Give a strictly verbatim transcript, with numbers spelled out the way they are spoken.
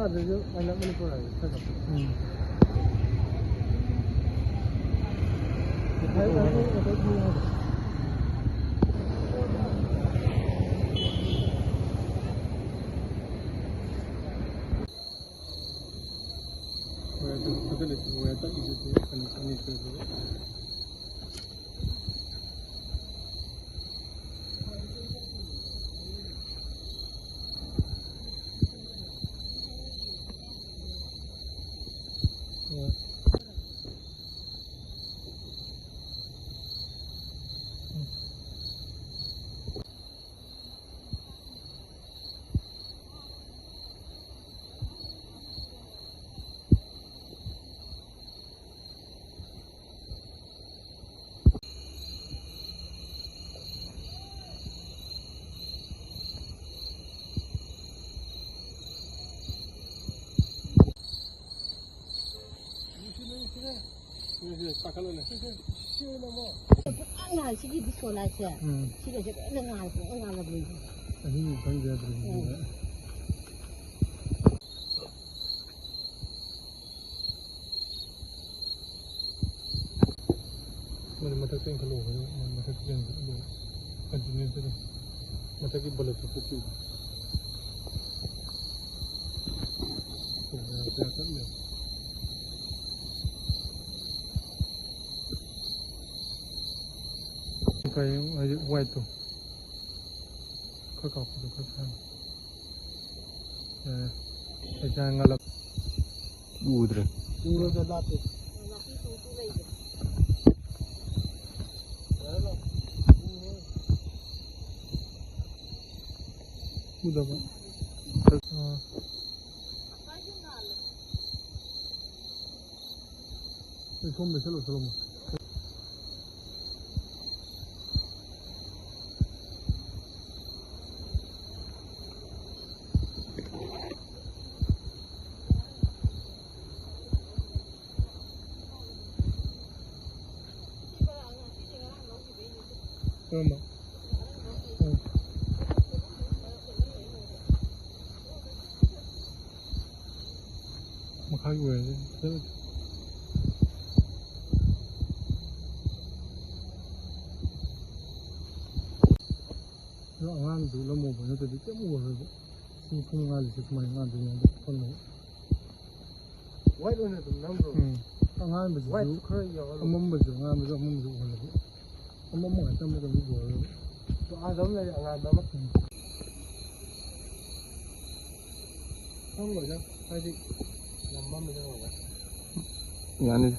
ꯑꯗꯨꯁꯨ ꯑꯩꯅ ꯃꯅꯤꯄꯨꯔ ꯍꯥꯏꯕ ꯈꯔ ꯈꯔ꯫ ꯎꯝ꯫ ꯍꯣꯏ, ꯑꯗꯨ ꯐꯒꯠꯂꯦ꯫ ꯍꯣꯏ, ꯇꯛꯏꯁꯦ ꯀꯩꯅꯣ ꯑꯅꯤ ꯁꯨꯔꯦ꯫ ꯄꯨꯔꯥ ꯉꯥꯏ, ꯁꯤꯒꯤ ꯗꯤꯁꯀꯣ ꯂꯥꯏꯠꯁꯦ꯫ ꯎꯝ꯫ ꯁꯤꯒꯁꯦ ꯂꯣꯏꯅ ꯉꯥꯏ, ꯂꯣꯏꯅ ꯉꯥꯜꯂꯕꯅꯤ꯫ ꯑꯍꯤꯡ ꯈꯪꯗꯦ ꯑꯗꯨꯗꯤ꯫ ꯎꯝ꯫ ꯃꯣꯏꯅ ꯃꯊꯛꯇ ꯏꯟꯈꯠꯂꯛꯑꯣ ꯍꯥꯏꯔ ꯃꯣꯏ ꯃꯊꯛꯇ ꯏꯟꯈꯠꯂꯛꯑꯣ꯫ ꯀꯟꯇꯤꯅ꯭ꯌꯨꯁ ꯑꯗꯨꯝ ꯃꯊꯛꯀꯤ ꯕꯂꯕꯇꯨ ꯄꯨꯠꯄꯤꯌꯨ꯫ ꯀꯌꯥ ꯀꯌꯥ ꯆꯠꯂꯦ? ꯀꯩ ꯍꯧꯖꯤꯛ ꯋꯥꯏꯠꯇꯣ ꯈꯔ ꯀꯥꯞꯄꯗꯣ ꯈꯔ ꯁꯥꯡꯉꯦ꯫ ꯎꯗ꯭ꯔꯦ꯫ ꯎꯔꯒ ꯂꯥꯞꯄꯦ꯫ ꯎꯗꯕ꯫ ꯑꯥ꯫ ꯑꯩ ꯁꯣꯝꯗ ꯆꯠꯂꯨ, ꯆꯠꯂꯨ꯫ ꯀꯔꯝꯕ? ꯎꯝ꯫ ꯃꯈꯥꯒꯤ ꯑꯣꯏꯔꯗꯤ ꯐꯖꯅ꯫ ꯑꯗꯣ ꯑꯉꯥꯡꯗꯨ ꯂꯧꯃꯨꯕ ꯅꯠꯇ꯭ꯔꯗꯤ ꯀꯩꯝ ꯎꯔꯔꯣꯏꯕ꯫ ꯁꯤ ꯃꯈꯣꯡ ꯉꯥꯜꯂꯤꯁꯦ ꯁꯨꯃꯥꯏꯅ ꯉꯥꯟꯗꯣꯏꯅꯦ ꯑꯗꯣ ꯐꯣꯟ ꯂꯧ꯫ White ꯑꯣꯏꯅ ꯑꯗꯨꯝ ꯅꯝꯈ꯭ꯔꯣ꯫ ꯎꯝ꯫ ꯑꯉꯥꯟꯕꯁꯤꯁꯨ White ꯁꯨ ꯈꯔ ꯌꯥꯎꯍꯜꯂꯣ꯫ ꯑꯃꯝꯕꯁꯨ, ꯑꯉꯥꯟꯕꯁꯨ ꯑꯃꯝꯕꯁꯨ ꯎꯍꯜꯂꯒꯦ꯫ ꯑꯃꯝꯕ ꯉꯥꯛꯇ ꯑꯃꯠꯇ ꯑꯗꯨꯝ ꯎꯍꯜꯂꯒꯦ꯫ ꯑꯥꯗ ꯑꯃ ꯂꯩꯔꯦ, ꯑꯉꯥꯟꯕ ꯑꯃ꯫ ꯎꯝ꯫ ꯈꯪꯉꯣꯏꯗ, ꯍꯥꯏꯗꯤ ꯌꯥꯝ ꯃꯝꯕꯗꯤ ꯉꯝꯃꯣꯏ꯫ ꯌꯥꯅꯤꯗ꯫